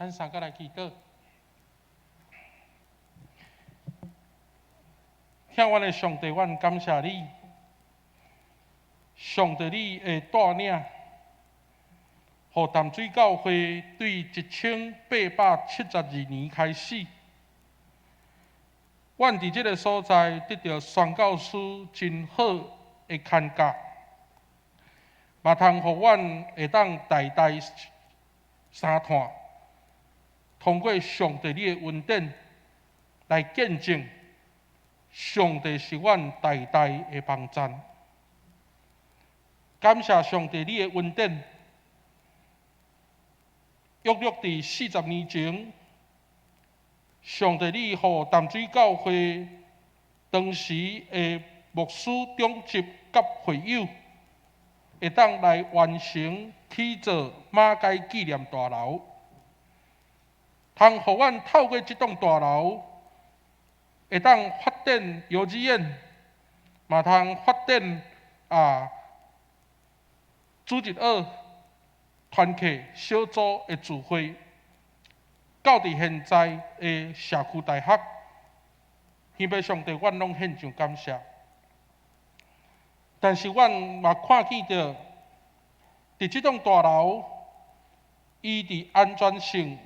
咱三個來祈禱。疼阮的上帝，阮感謝你。上帝，你的帶領，予淡水教會對1872年開始，阮佇這个所在得著宣教師真好的牽教，嘛通予阮會當代代相傳，通過上帝你的恩典來見證，上帝是阮代代的幫贊。感謝上帝你的恩典，約略佇40年前，上帝你予淡水教會當時的牧師長執佮會友，會當來完成起造馬偕紀念大樓，通予阮透過這棟大樓，會當發展幼稚園，嘛通發展主日學團契小組的聚會，到佇現在的社區大學，天父上帝，阮攏獻上感謝。但是阮嘛看見著，佇這棟大樓，伊佇安全性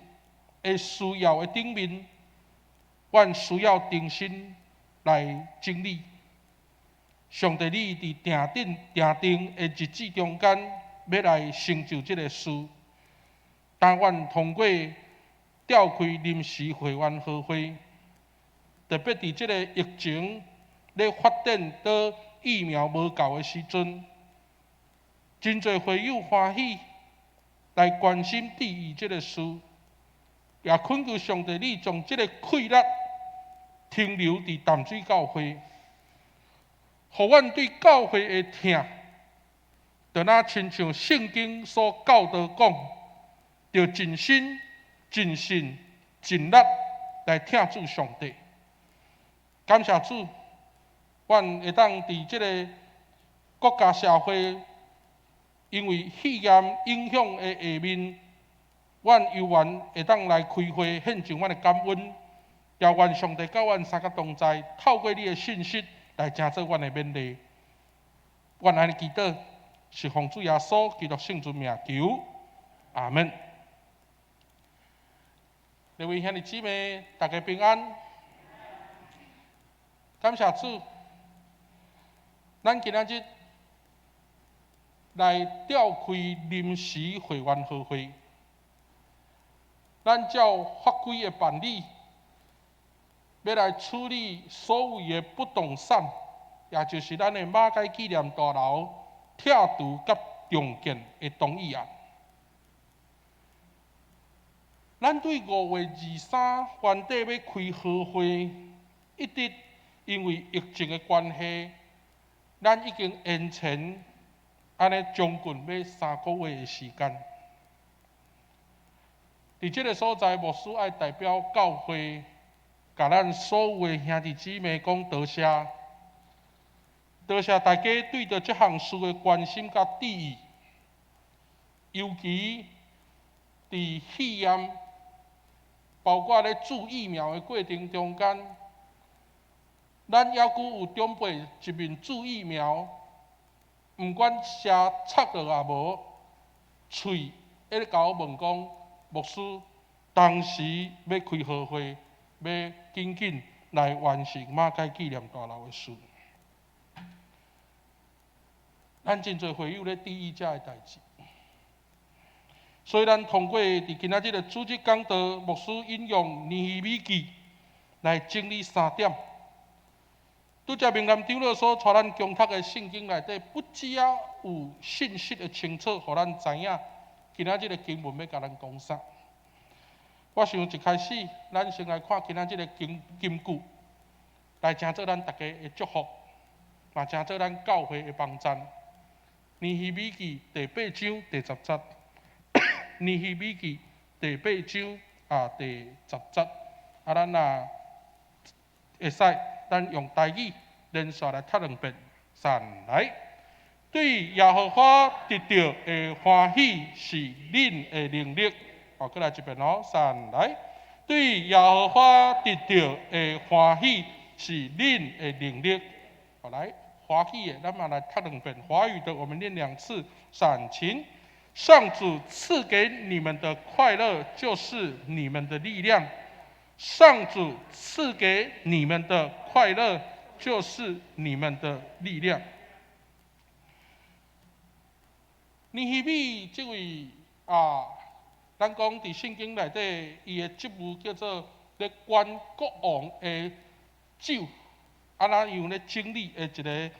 的需要的頂面，阮需要重新來整理。上帝，你佇定定定定的日子中間，欲來成就這个事。當阮通過召開臨時會員和會，特別佇這个疫情咧發展到疫苗無夠的時陣，真濟會友歡喜來關心注意這个事，也懇求上帝你將這个氣力停留佇淡水教會，予阮對教會的疼，就若親像聖經所教導講，著盡心、盡性、盡力來疼主上帝。感謝主，阮會當佇這个國家社會因為肺炎影響的下面，阮猶原會當來開會獻上阮的感恩，也願上帝佮阮三个同在，透過你的信息來成做阮的勉勵。阮按呢祈禱，是奉主耶穌基督聖尊名求，阿門。各位兄弟姊妹，大家平安。感謝主，咱今仔日來召開臨時會員和會。咱照法規的辦理，欲來處理所謂的不動產，也就是咱的馬偕紀念大樓拆除佮重建的動議案。咱對5月23原底欲開和會，一直因為疫情的關係，咱已經延前按呢將近欲3個月的時間。佇這个所在，牧師愛代表教會，共咱所有的兄弟姊妹講多謝，多謝大家對著這項事的關心佮注意，尤其佇肺炎，包括咧注疫苗的過程中間，咱猶閣有長輩一面注疫苗，毋管射插落也無，喙一直共我問講，牧師當時欲開和會，欲緊緊來完成馬偕紀念大樓的事。咱真濟會友咧注意這个代誌，所以咱通過佇今仔日的主日講道，牧師引用尼希米記來整理三點。拄才明南長老所帶咱恭讀的聖經內底，不只有信息的清楚，予咱知影今仔日的經文欲共咱講啥。我想一開始，咱先來看今仔日的經金句，來成做咱逐家的祝福，嘛成做咱教會的幫贊。尼希米記第八章第十節，尼希米記第八章第十節，咱若會使，咱用台語連續來讀兩遍。三來，對耶和華得著的歡喜是恁的能力。好，閣來一遍哦，三來。對耶和華得著的歡喜是恁的能力。好，來，華語的，咱嘛來讀兩遍。華語的，我們念兩次。三，請。上主賜給你們的快樂就是你們的力量。上主賜給你們的快樂就是你們的力量。尼希米這位啊，咱講佇聖經內底，伊的職務叫做咧管國王的酒，按怎樣咧整理的一个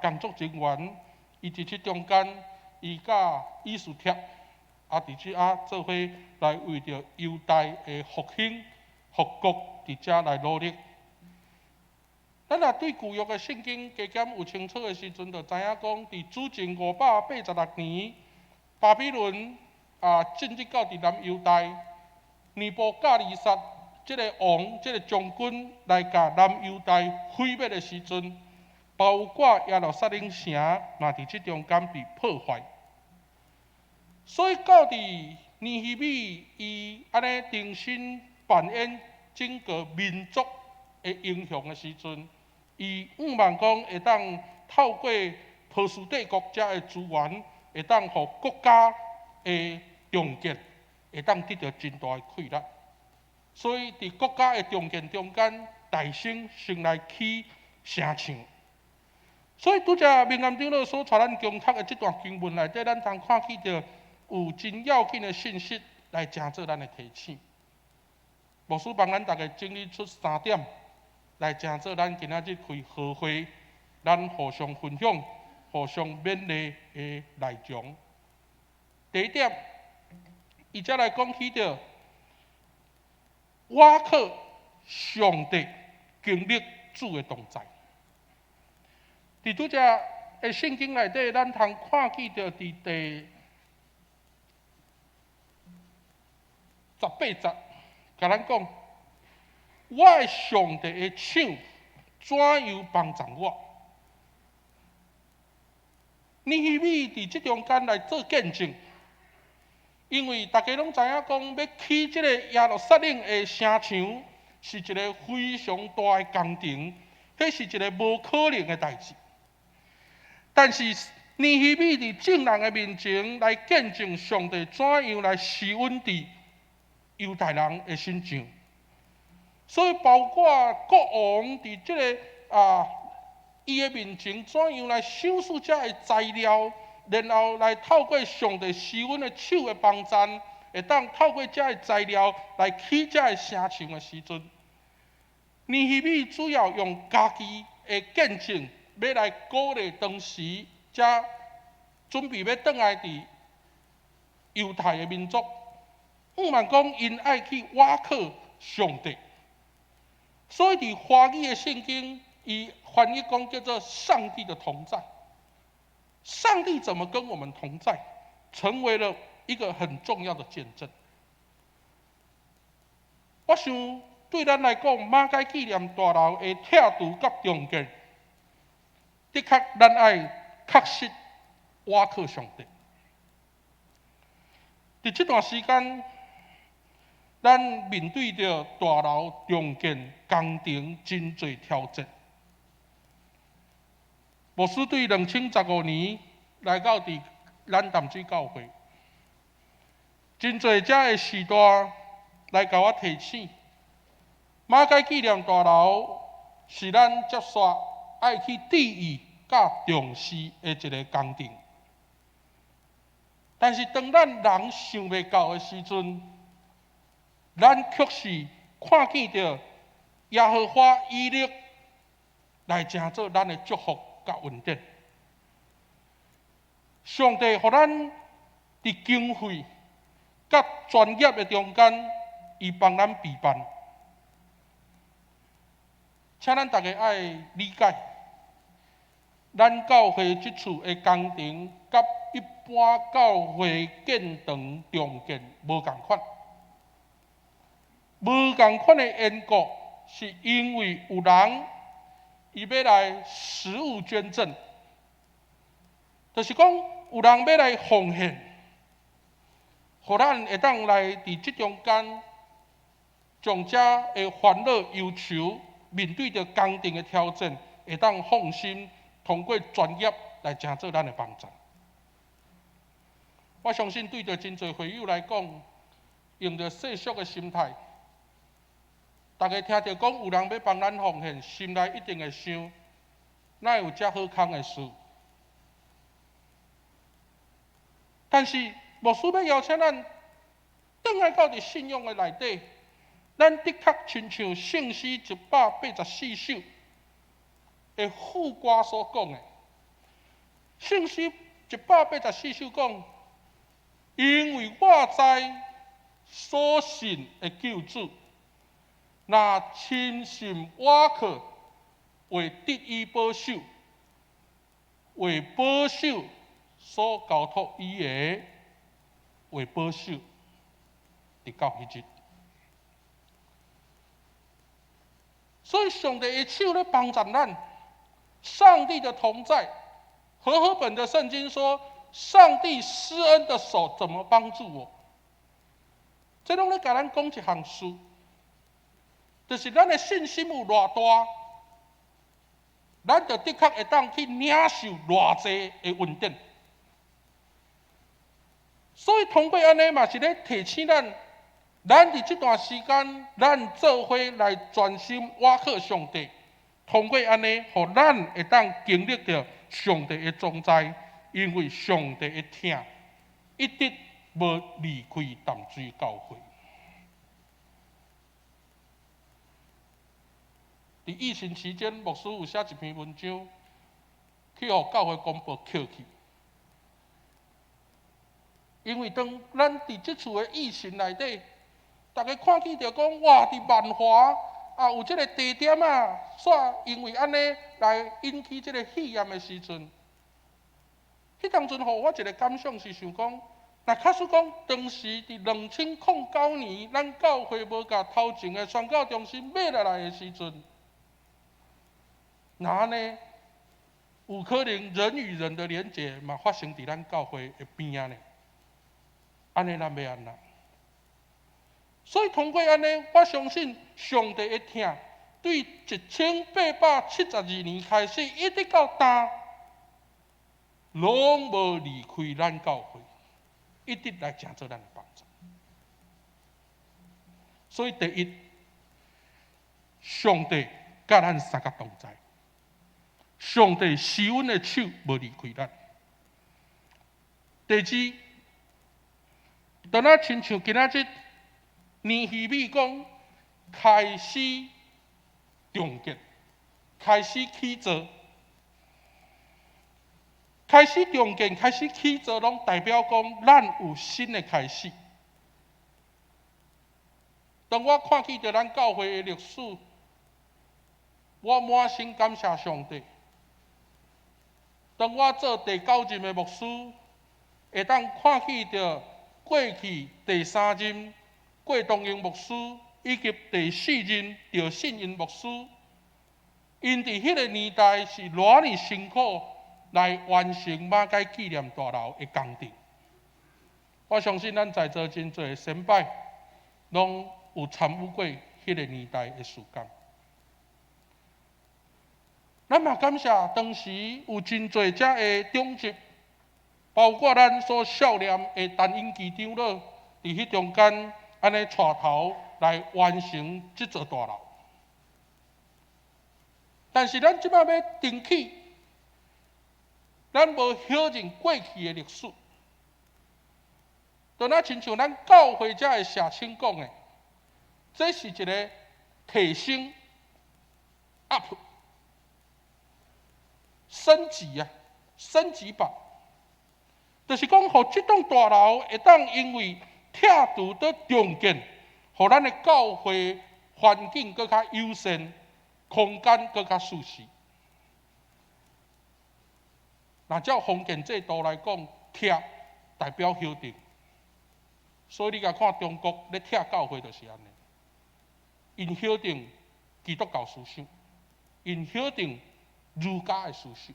工作人員，伊佇這中間，伊佮以斯帖佇這做伙來為著猶大的復興復國佇遮來努力。咱若對舊約的聖經加減有清楚的時陣，就知影講，佇主前586年，巴比倫進入到佇南猶大，尼布甲尼撒這个王、這个將軍來共南猶大毀滅的時陣，包括耶路撒冷城嘛，佇這中間被破壞。所以到佇尼希米伊按呢重新扮演整個民族的英雄的時陣，伊向望講會當透過波斯帝國遮的資源，會當予國家的重建會當得著真大的氣力。所以佇國家的重建中間，大聲先來起城牆。所以拄才明暗長老所帶咱共讀的這段經文內底，咱通看見著有真要緊的信息來成做咱的提醒。牧師幫咱逐家整理出三點，來成做咱今仔日開和會，咱互相分享、互相勉勵的內容。第一點，伊才來講起著，倚靠上帝經歷主的同在。佇拄才的聖經內底，咱通看見著佇第18節，共咱講，我的上帝的手怎樣幫助我？尼希米佇這中間來做見證，因為大家攏知影講，欲起這个耶路撒冷的城牆是一个非常大的工程，彼是一个無可能的代誌。但是尼希米佇眾人的面前來見證上帝怎樣來施恩佇猶太人的身上，所以包括國王佇這个伊的面前怎樣來賞賜這个材料，然後來透過上帝施恩的手的幫贊，會當透過這个材料來起這个城牆的時陣，尼希米主要用家己的見證，欲來鼓勵當時遮準備欲轉來佇猶太的民族，向望講𪜶愛去倚靠上帝。所以佇華語的聖經，伊翻譯講叫做上帝的同在。上帝怎麼跟我們同在，成為了一個很重要的見證。我想對咱來講，馬偕紀念大樓的拆除佮重建，的確咱愛確實倚靠上帝。佇這段時間，咱面對著大樓重建工程真濟挑戰。牧師對2015年來到佇咱淡水教會，真濟遮的時代來共我提醒，馬偕紀念大樓是咱接續愛去注意佮重視的一个工程。但是當咱人想袂到的時陣，咱卻是看見著耶和華以勒來成做咱的祝福佮恩典。上帝予咱佇經費佮專業的中間，伊幫咱備辦。請咱逐家愛理解，咱教會這次的工程，佮一般教會建堂重建無仝款。無仝款的緣故，是因為有人伊欲來實物捐贈，就是講有人欲來奉獻。予咱會當來佇這中間，將這的煩惱憂愁，面對著工程的挑戰，會當放心通過專業來成做咱的幫助。我相信對著真濟會友來講，用著世俗的心態，逐家聽著講有人欲幫咱奉獻，心內一定會想，哪會有遮好康的事？但是牧師欲邀請咱，轉來到佇信仰的內底，咱的確親像聖詩184首的副歌所講的，聖詩一百八十四首講，因為我知所信的救主，若深信倚靠，會得以保守，會保守所交託伊的，會保守，直到彼日。所以上帝的手咧幫助咱，上帝的同在。和合本的聖經說，上帝施恩的手怎麼幫助我？這攏咧共咱講一項事，就是咱的信心有偌大，咱就的確會當去領受偌濟的恩典。所以通過按呢嘛是咧提醒咱，咱佇這段時間，咱做伙來專心倚靠上帝。通過按呢，予咱會當經歷著上帝的同在，因為上帝的疼一直無離開淡水教會。佇疫情期間，牧師有寫一篇文章，去予教會公報扣去。因為當咱佇這次的疫情內底，逐家看見著講，哇！佇萬華啊有這个地點啊，煞因為按呢來引起這个肺炎的時陣，彼當陣予我一个感想是想講，若假使講當時佇2009年，咱教會無共頭前的宣教中心買落來的時陣，若按呢，有可能人與人的連結嘛發生佇咱教會的邊仔呢？按呢咱欲按怎？所以通過按呢，我相信上帝的疼，對1872年開始，一直到今，攏無離開咱教會，一直來成做咱的幫助。所以第一，上帝佮咱相佮同在，上帝施恩的手無離開咱。第二，當咱親像今仔日尼希米講，開始重建，開始起造，開始重建，開始起造，攏代表講咱有新的開始。當我看見著咱教會的歷史，我滿心感謝上帝。當我做第九任的牧師，會當看見著過去第三任郭東英牧師以及第四任趙信英牧師，𪜶佇彼个年代是偌爾辛苦來完成馬偕紀念大樓的工程。我相信咱在座真濟先輩，攏有參與過彼个年代的事工。咱嘛感謝當時有真濟遮的長執，包括咱所少年的陳英基長老，佇彼中間按呢帶頭來完成這座大樓。但是咱這擺欲重起，咱無否認過去的歷史。就若親像咱教會遮的社青講的，這是一个提升 up 升級啊，升級版，就是講，予這棟大樓會當因為拆除閣重建，予咱的教會環境閣較友善，空間閣較舒適。若照封建制度來講，拆代表否定，所以你共看中國咧拆教會就是按呢，𪜶否定基督教思想，𪜶否定儒家的思想，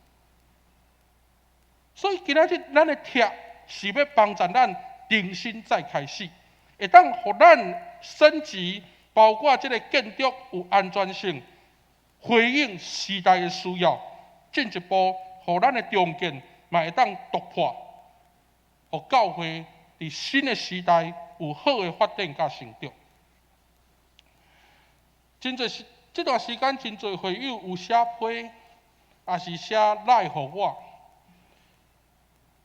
所以今仔日咱的拆是欲幫助咱重新再開始，會當予咱升級，包括這个建築有安全性，回應時代的需要，進一步予咱的重建嘛會當突破，予教會佇新的時代有好的發展佮成長。真濟時，這段時間真濟會友有寫批，抑是寫 LINE 予我，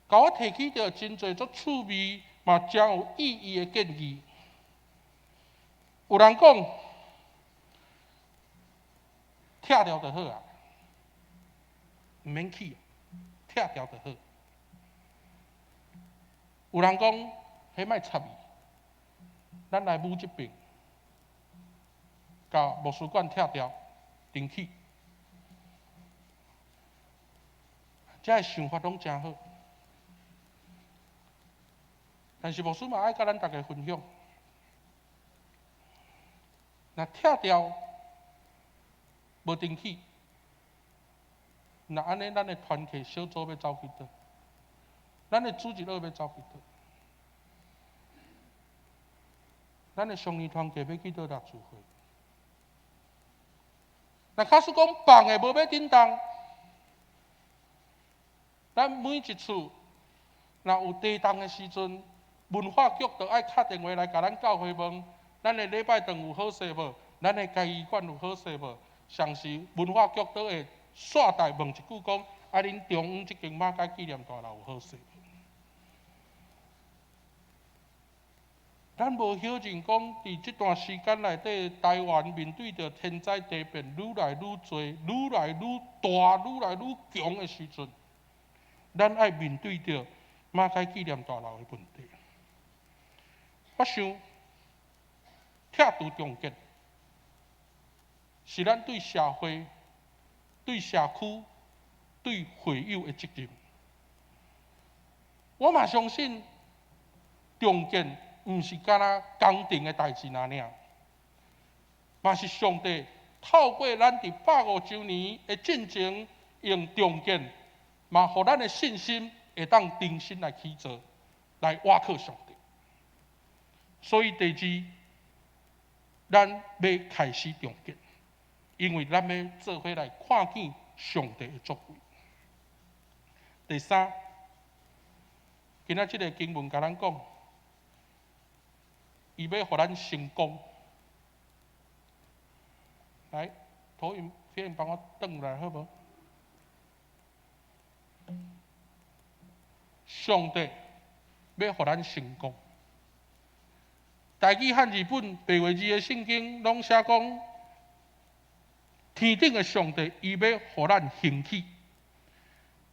共我提起著真濟足趣味嘛，誠有意義的建議。有人講，拆掉就好啊，毋免起，拆掉就好。有人講，彼莫插伊，咱來舞這爿，共牧師館拆掉，重起。這个想法攏誠好，但是牧師嘛愛佮咱大家分享，若拆掉無重起，若按呢，咱的團契小組欲走去佗？咱的主日學欲走去佗？咱的雙年團契欲去佗落聚會？若假使講放的無欲振動，咱每一次若有地動的時陣，文化局就愛敲電話來共咱教會問，咱的禮拜堂有好勢無？咱的嘉義館有好勢無？上時文化局都會煞台問一句講，啊，恁中央這間馬偕紀念大樓有好勢無？咱無否認講，佇這段時間內底，台灣面對著天災地變愈來愈濟、愈來愈大、愈來愈強的時陣，咱愛面對著馬偕紀念大樓的問題。我想，拆除重建是咱對社會、對社區、對會友的責任。我嘛相信重建毋是干焦工程的代誌爾爾，嘛是上帝透過咱佇150週年的進程用重建，嘛予咱的信心會當重新來起造，來倚靠上帝。所以第二，咱欲開始重建，因為咱欲做伙來看見上帝的作為。第三，今仔這个經文共咱講，伊欲予咱成功。來，投影片幫我轉來好無？上帝欲予咱成功。台語漢字本白話字的聖經攏寫講，天頂的上帝伊欲予咱興起。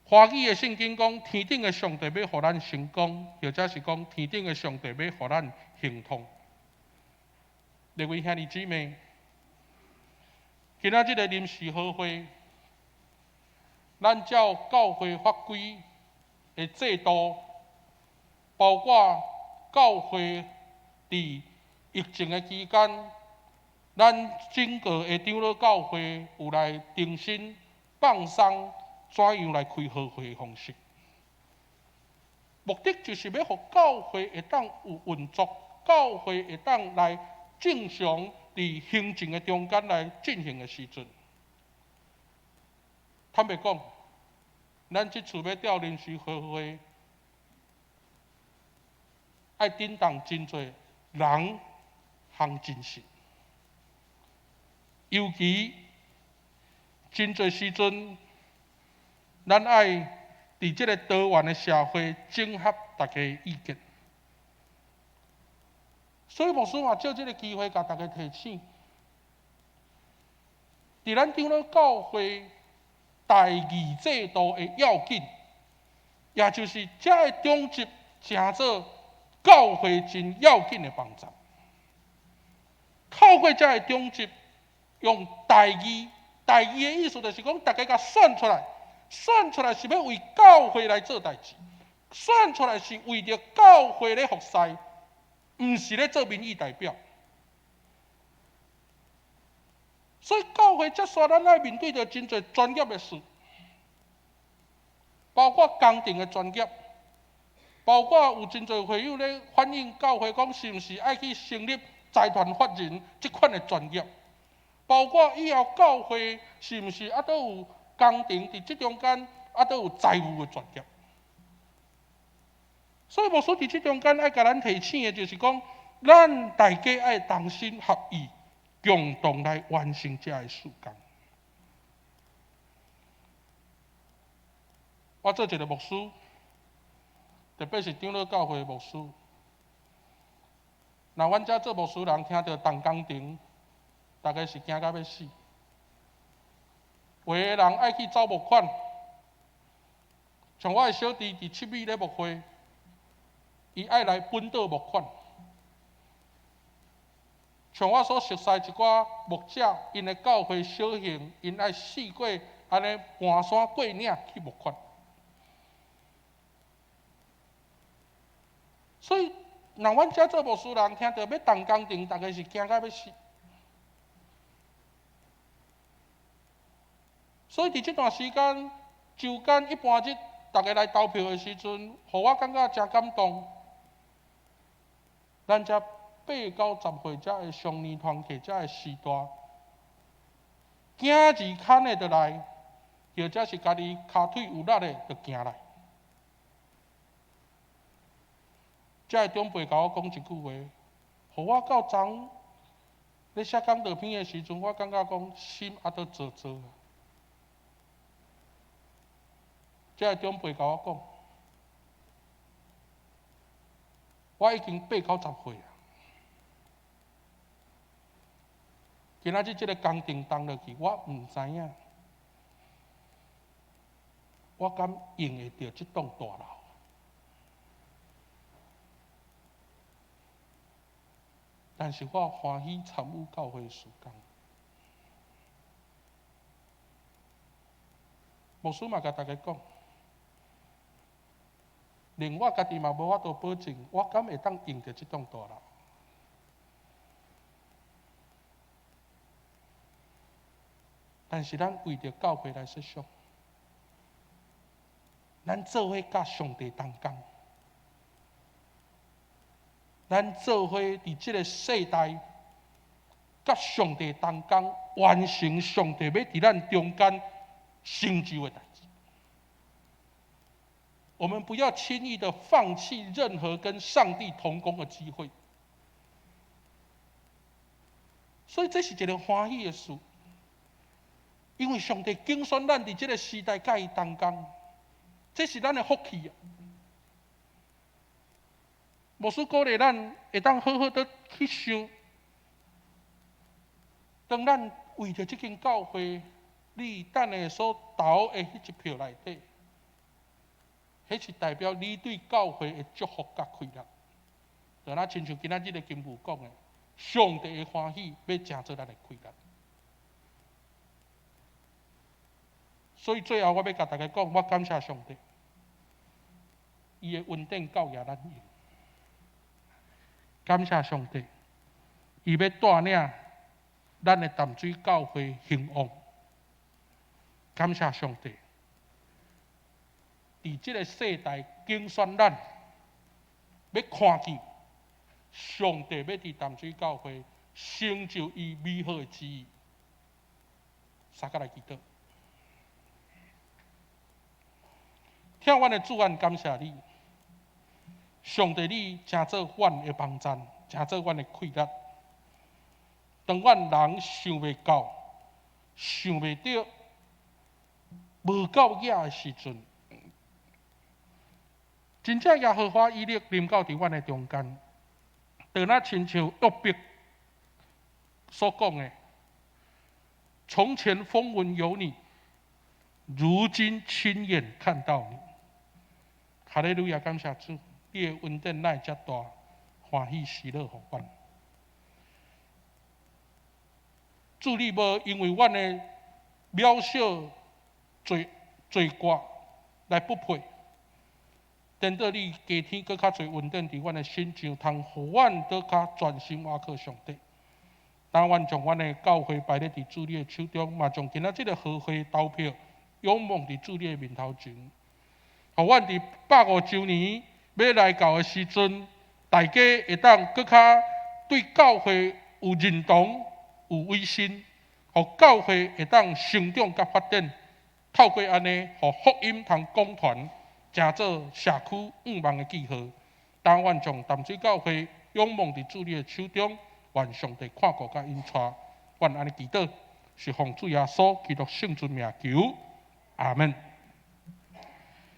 華語的聖經講，天頂的上帝欲予咱成功，或者是講天頂的上帝欲予咱亨通。各位兄弟姊妹，今仔這个臨時和會，咱照教會法規的制度，包括教會佇疫情的期間，咱整個的長老教會有來重新放鬆怎樣來開和會的方式。目的就是欲予教會會當有運作，教會會當來正常佇行政的中間來進行的時陣。坦白講，咱這次欲調臨時和會，愛振動真濟人和精神，尤其真濟時陣，咱愛佇這个多元的社會整合大家的意見。所以牧師嘛藉這个機會，共大家提醒，佇咱長老教會代議制度的要緊，也就是這个長執成做教會真要緊的幫助。透過這个長執，用代議，代議的意思就是講，大家共選出來，選出來是欲為教會來做代誌，選出來是為著教會咧服侍，毋是咧做民意代表。所以教會接續咱愛面對著真濟專業的事，包括工程的專業，包括有真濟會友咧反映教會講，是毋是愛去成立財團法人這款的專業？包括以後教會是毋是猶閣有工程佇這中間，猶閣有財務的專業？所以牧師佇這中間愛共咱提醒的，就是講，咱大家愛同心合意，共同來完成這个事工。我做一个牧師，特別是長老教會的牧師。若阮遮做牧師人聽著動工程，大家是驚甲欲死。有的人愛去走募款，像我的小弟佇七美咧牧會，伊愛來本島募款。像我所熟似一寡牧者，𪜶的教會小型，𪜶愛四過按呢盤山過嶺去募款。所以，若阮遮做牧師人聽著欲動工程，大家是驚甲欲死。所以佇這段時間，周間一般日，大家來投票的時陣，予我感覺誠感動。咱遮八九十歲遮的少年團契遮的時代，囝兒牽的就來，或者是家己跤腿有力的就行來。遮的長輩共我講一句話，予我到昨咧寫講道片的時陣，我感覺講心猶閣燥燥。遮的長輩共我講，我已經八九十歲啊，今仔日這个工程動落去，我毋知影，我敢用會著這棟大樓。但是我歡喜參與教會事工。牧師嘛共大家講，連我家己嘛無法度保證，我敢會當用著這棟大樓。但是咱為著教會來設想，咱做伙佮上帝同工。咱做伙佇這个世代，佮上帝同工，完成上帝欲佇咱中間成就的代誌。我們不要輕易的放棄任何跟上帝同工的機會。所以這是一个歡喜的事，因為上帝揀選咱佇這个時代佮伊同工，這是咱的福氣啊！牧師鼓勵咱會當好好的去想，當咱為著這間教會，你等下所投的彼一票內底，彼是代表你對教會的祝福佮氣力。就若親像今仔日的經文講的，上帝的歡喜欲成做咱的氣力。所以最後我欲共大家講，我感謝上帝，伊的恩典夠額咱用。感謝上帝，伊欲帶領咱的淡水教會興旺。感謝上帝，佇這个世代揀選咱，欲看見上帝欲佇淡水教會成就伊美好的旨意。三個來祈禱，疼阮的主，阮感謝你。上帝，你成做阮的幫贊，成做阮的氣力。當阮人想袂到、想袂著、無夠額的時陣，真正耶和華以勒臨到佇阮的中間，就若親像約伯所講的：從前風聞有你，如今親眼看到你。哈利路亞，感謝主。你的恩典哪會遮大，歡喜喜樂予阮。主，你無因為阮的渺小罪罪過來不配，顛倒你加添閣較濟恩典佇阮的身上，通予阮閣較專心倚靠上帝。當阮將阮的教會擺咧佇主你的手中，嘛將今仔這个和會投票仰望佇主你的面頭前，予阮佇150週年。欲來到的時陣，大家會當閣較對教會有認同、有威信，予教會會當成長佮發展。透過按呢，予福音通廣傳，成做社區向望的記號。但願將淡水教會仰望佇主你的手中，願上帝看顧佮引帶，阮按呢祈禱，是奉主耶穌基督聖尊名求，阿門。